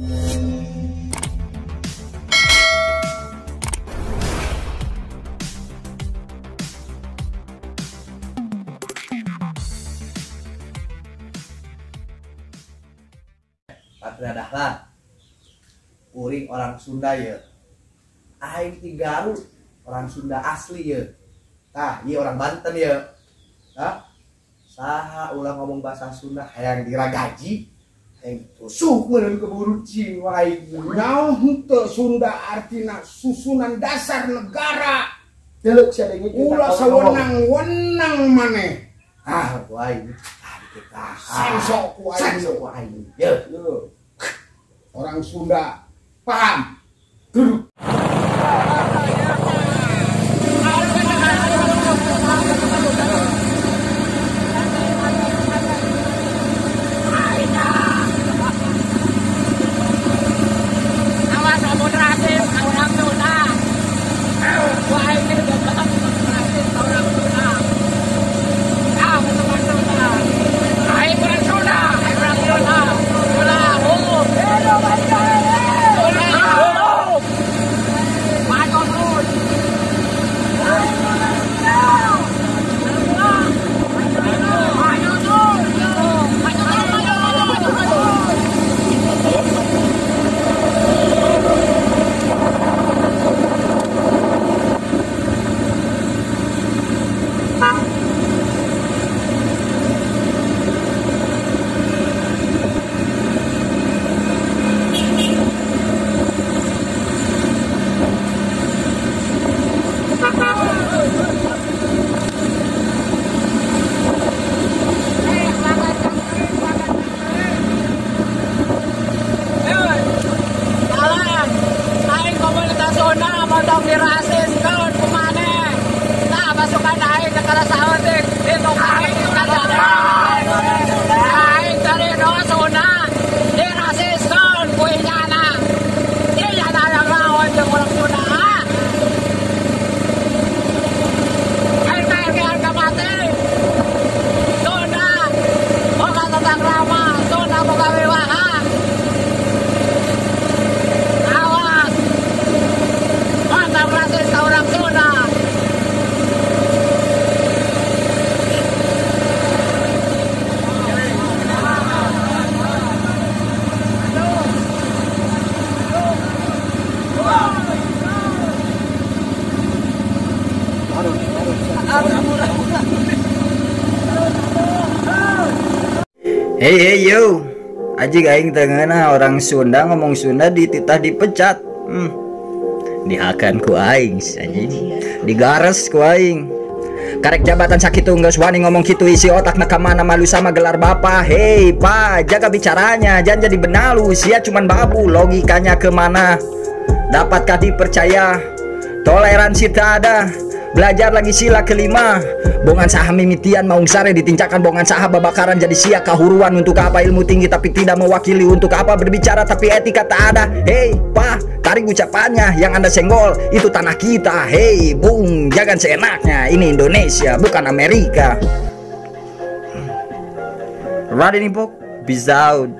Patria Dahlan, kuring orang Sunda ya. Aing ti Garut, orang Sunda asli ya. Tah, ieu orang Banten ya. Tah, saha ulah ngomong bahasa Sunda hayang diragaji, hayang ditusuk meureun keburu cing aing. Naon henteu Sunda artina susunan dasar negara. Deuleu sia deui ulah sawenang-wenang maneh. Ah, ku aing. Ah, sensok ku aing. Sensok ku aing. Ye. Orang Sunda paham. Duduk. Awas amun rasis orang Sunda. Wah, ini udah rasis orang Sunda. Ah, teman Sunda. Aing orang Sunda, aing orang Sunda. Sunda, oh. Sunda, oh. Maju terus. Maju terus. Maju terus, maju, maju, maju, maju. Aing komunitas Sunda montong dirasiskeun ku maneh. Nah, pasukan aing negara saeutik itu aing aing dari Sunda dirasiskeun ku inyana. Inyana yang lawan jeung urang Sunda. NKRI harga mati. Sunda boga tentang rama, Sunda boga wiwaha. Awas, mantap rasis ka orang Sunda. Hey hey yo, anjing aing teu ngeunah orang Sunda ngomong Sunda dititah dipecat. Dihakan ku aing anjing, digares ku aing. Karek jabatan sakitu geus wani ngomong kitu isi otakna ka mana malu sama gelar bapak. Hey pa, jaga bicaranya, jangan jadi benalu, sia cuman babu, logikanya kemana? Dapatkah dipercaya? Toleransi tak ada. Belajar lagi sila kelima. Bongan saha mimitian maung sare ditincakan bongan saha babakaran jadi sia kahuruan. Untuk apa ilmu tinggi tapi tidak mewakili, untuk apa berbicara tapi etika tak ada. Hei pa, tarik ucapannya yang anda senggol itu tanah kita. Hei bung, jangan seenaknya, ini Indonesia bukan Amerika. Raden Ipok, peace out.